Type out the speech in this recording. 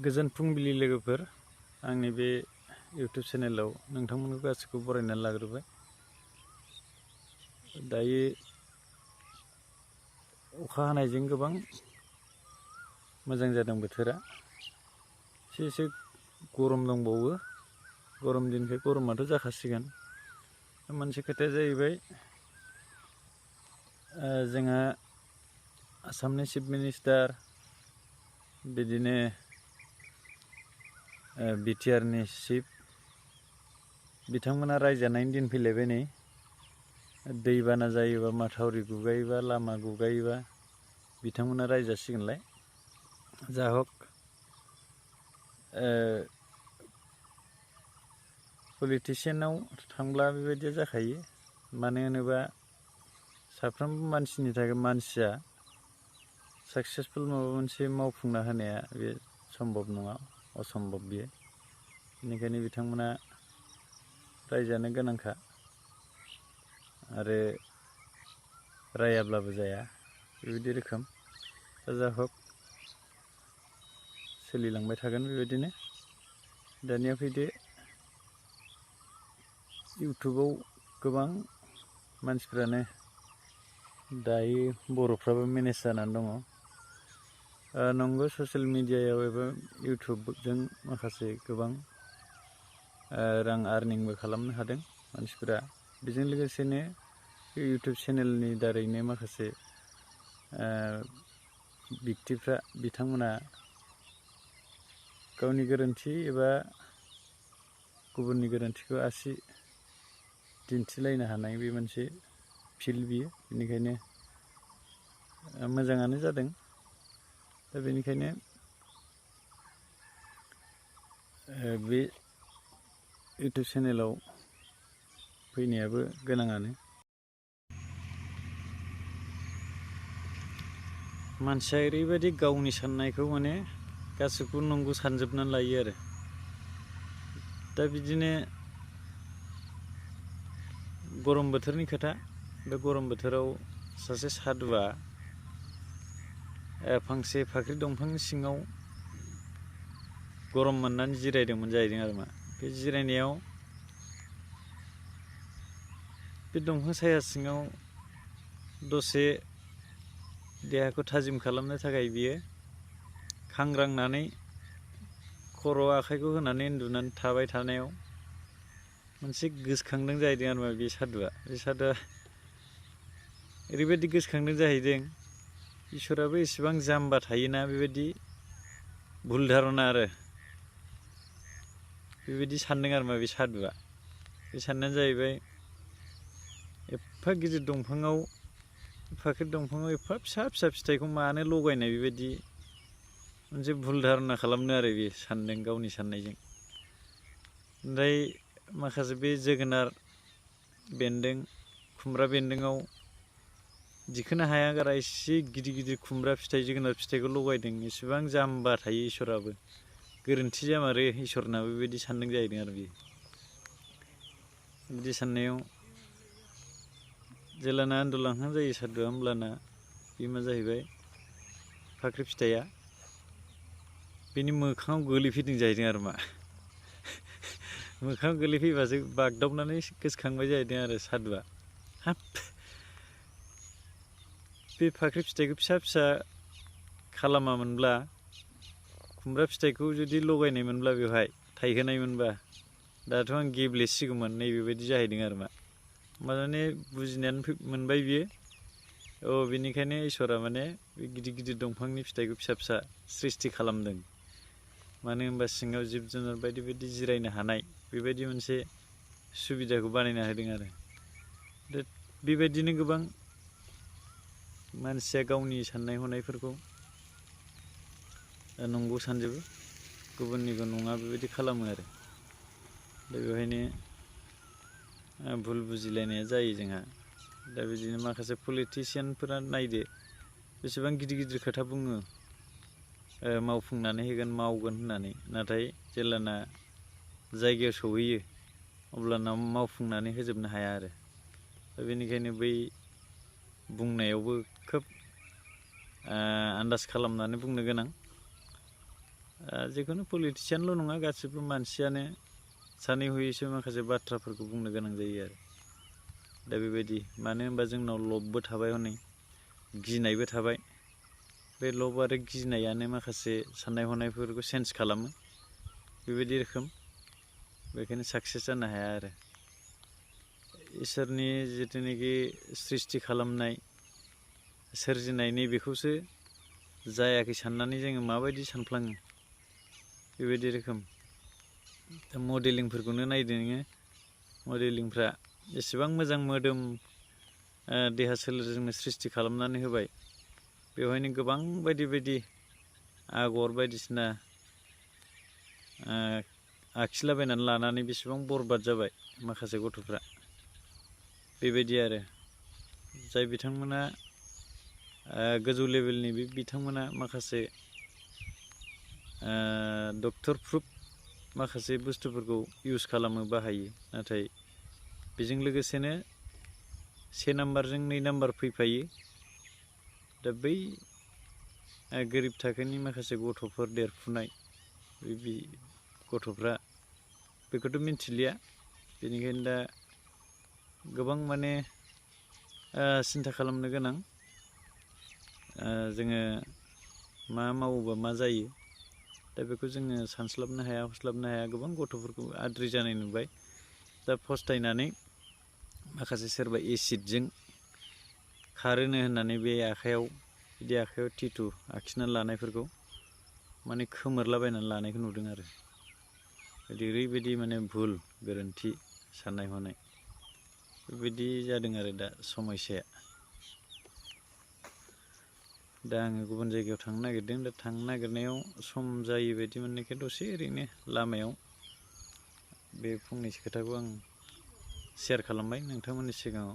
गोजोन फुंबिलि लोगोफोर आंनि बे YouTube चेनेलाव नोंथांमोनखौ गासैखौ बरायनानै लाग्रोबाय। दायो अखा हानायजों गोबां मोजां जादों बोथोरा। एसे गरम दंबावो। गरम दिनखाय गरमाथ' जाखासिगोन। मोनसे खोथाया जाहैबाय जोंहा आसामनि चिफ मिनिस्टार बिदिनो BTR नि चिफ बिथांमोना रायजानायनि दिन फैलायबाय नै। दैबाना जायोबा माथावरि गुगायोबा लामा गुगायोबा बिथांमोना रायजासिगोनलाय। जा हक पलिटिशियानाव थांब्ला बेबायदिया जाखायो। मानो होनोबा साफ्रोमबो मानसिनि थाखाय मानसिया साक्सेसफुल माबा मोनसे मावफुंना होनाया बे सम्भब नङा, असम्भब बियो। बेनिखायनो बिथांमोना रायजानो गोनांखा आरो रायाब्लाबो जाया बेबायदि रोखोम। जा हक सोलिलांबाय थागोन बेबायदिनो। दानिया फैदो इउटुबाव गोबां मानसिफ्रानो दायो बर'फ्राबो मेनेज जानानै दङ। नंगौ ससियेल मिडियायाव एबा इउटुबजों माखासे गोबां रां आर्निंबो खालामनो हादों मानसिफोरा। बेजों लोगोसेनो इउटुब चेनेलनि दारैनो माखासे व्यक्तिफ्रा बिथांमोना गावनि गोरोन्थि एबा गुबुननि गोरोन्थिखौ आसि दिन्थिलायनो हानाय बे मोनसे फिल्ड बियो। बेनिखायनो मोजाङानो जादों। दा बेनिखायनो बे इउटुब चेनेलाव फैनायाबो गोनाङानो। मानसिया ओरैबायदि गावनि साननायखौ माने गासैखौबो नंगौ सानजोबनानै लायो आरो। दा बिदिनो गरम बोथोरनि खोथा। बे गरम बोथोराव सासे सादुआ फांसे फाख्रि दंफांनि सिङाव गरम मोननानै जिरायदोंमोन जाहैदों आरो मा। बे जिरायनायाव बे दंफां साया सिङाव दसे देहाखौ थाजिम खालामनो थाखाय बियो खांग्रांनानै खर' आखाइखौ होनानै उन्दुनानै थाबाय थानायाव मोनसे गोसोखांदों जाहैदों आरो मा बे सादुआ। बे सादुआ ओरैबायदि गोसोखांदों जाहैदों, इसोराबो एसेबां जाम्बा थायोना बेबायदि भुल धारना आरो। बेबायदि सानदों आरो मा बे सादुआ। बे साननायानो जाहैबाय एफा गिदिर दंफाङाव फाख्रि दंफाङाव एफा फिसा फिसा फिथाइखौ मानो लगायनाय, बेबायदि मोनसे भुल धारना खालामदों आरो बे सानदों गावनि साननायजों। ओमफ्राय माखासे बे जोगोनार बेन्दों, खुमब्रा बेन्दोंआव दिखोनो हाया गारा एसे गिदिर गिदिर खुमब्रा फिथाइ जोगोनार फिथाइखौ लगायदों। एसेबां जाम्बा थायो इसोराबो, गोरोन्थि जामारो इसोरनाबो, बेबायदि सानदों जाहैदों आरो बियो। बिदि साननायाव जेलाना उन्दुलांहां जायो सादुआ, होमब्लाना बे मा जाहैबाय फाख्रि फिथाइया बेनि मोखाङाव गोलैफैदों जाहैदों आरो मा। मोखाङाव गोलैफैबासो बागदावनानै गोसोखांबाय जाहैदों आरो सादुआ, हाब बे फाख्रि फिथाइखौ फिसा फिसा खालामामोनब्ला, खुमब्रा फिथाइखौ जुदि लगायनाय मोनब्ला बेवहाय थाइहोनाय मोनबा दाथ' आं गेब्लेसिगौमोन, नैबेबायदि जाहैदों आरो मा। माने बुजिनायानो मोनबाय बियो। बेनिखायनो इसोरा माने बे गिदिर गिदिर दंफांनि फिथाइखौ फिसा फिसा सृष्टि खालामदों। मानो होनबा सिङाव जिब जुनार बायदि बायदि जिरायनो हानाय बेबायदि मोनसे सुबिदाखौ बानायना होदों आरो। दा बेबायदिनो गोबां मानसिया गावनि साननाय हनायफोरखौ नंगौ सानजोबो, गुबुननिखौ नङा बेबायदि खालामो आरो। दा बेवहायनो भुल बुजिलायनाया जायो जोंहा। दा बिदिनो माखासे पलिटिशियानफोरा नायदो बेसेबां गिदिर गिदिर खोथा बुङो, मावफुंनानै होगोन मावगोन होननानै, नाथाय जेलाना जायगायाव सहैयो अब्लाना मावफुंनानै होजोबनो हाया आरो। दा बेनिखायनो बै बुंनायावबो खोब आन्दाज खालामनानै बुंनो गोनां। जिखुनु पलिटिसियानल' नङा गासिबो मानसियानो सानै हयैसो माखासे बाथ्राफोरखौ बुंनो गोनां जायो आरो दा बेबायदि मानो होनबा जोंनाव लबबो थाबाय हनै गिनायबो थाबाय बे लब आरो गिनायानो माखासे साननाय हनायफोरखौ चेन्ज खालामो बेबायदि रोखोम बेखायनो साक्सेस जानो हाया आरो इसोरनि जिथुनाखि सृष्टि खालामनाय सोरजिनाय नैबेखौसो जायाखै साननानै जोङो माबायदि सानफ्लाङो बेबायदि रोखोम दा मडेलिंफोरखौनो नायदो नोङो मडेलिंफ्रा एसेबां मोजां मोदोम देहा सोलेरजोंनो सृष्टि खालामनानै होबाय बेवहायनो गोबां बायदि बायदि आगर बायदिसिना आखिलाबायनानै लानानै बेसेबां बरबाद जाबाय माखासे गथ'फ्रा बेबायदि आरो जाय बिथांमोना गोजौ लेभेलनि बे बिथांमोना माखासे डक्टर प्रुफ माखासे बुस्थुफोरखौ इउज खालामो बाहायो नाथाय बेजों लोगोसेनो से नाम्बारजों 2 नाम्बार फैफायो दा बै गोरिब थाखोनि माखासे गथ'फोर देरफुनाय बे गथ'फ्रा बेखौथ' मिन्थिलिया बेनिखायनो दा गोबां माने सिन्था खालामनो गोनां जोङो मा मावोबा मा जायो दा बेखौ जोङो सानस्लाबनो हाया हस्लाबनो हाया गोबां गथ'फोरखौ आद्रि जानाय नुबाय दा फस्थायनानै माखासे सोरबा एसिडजों खारोनो होननानै बे आखाइयाव बिदि आखाइयाव टिटु आखिनानै लानायफोरखौ माने खोमोरलाबायनानै लानायखौ नुदों आरो ओरैबायदि माने भुल गोरोन्थि साननाय हनाय बेबायदि जादों आरो दा समयसाया दा आङो गुबुन जायगायाव थांनो नागिरदों दा थांनो नागिरनायाव सम जायै बायदि मोननायखाय दसे ओरैनो लामायाव बे फंनैसो खोथाखौ आं शेयार खालामबाय नोंथांमोननि सिगाङाव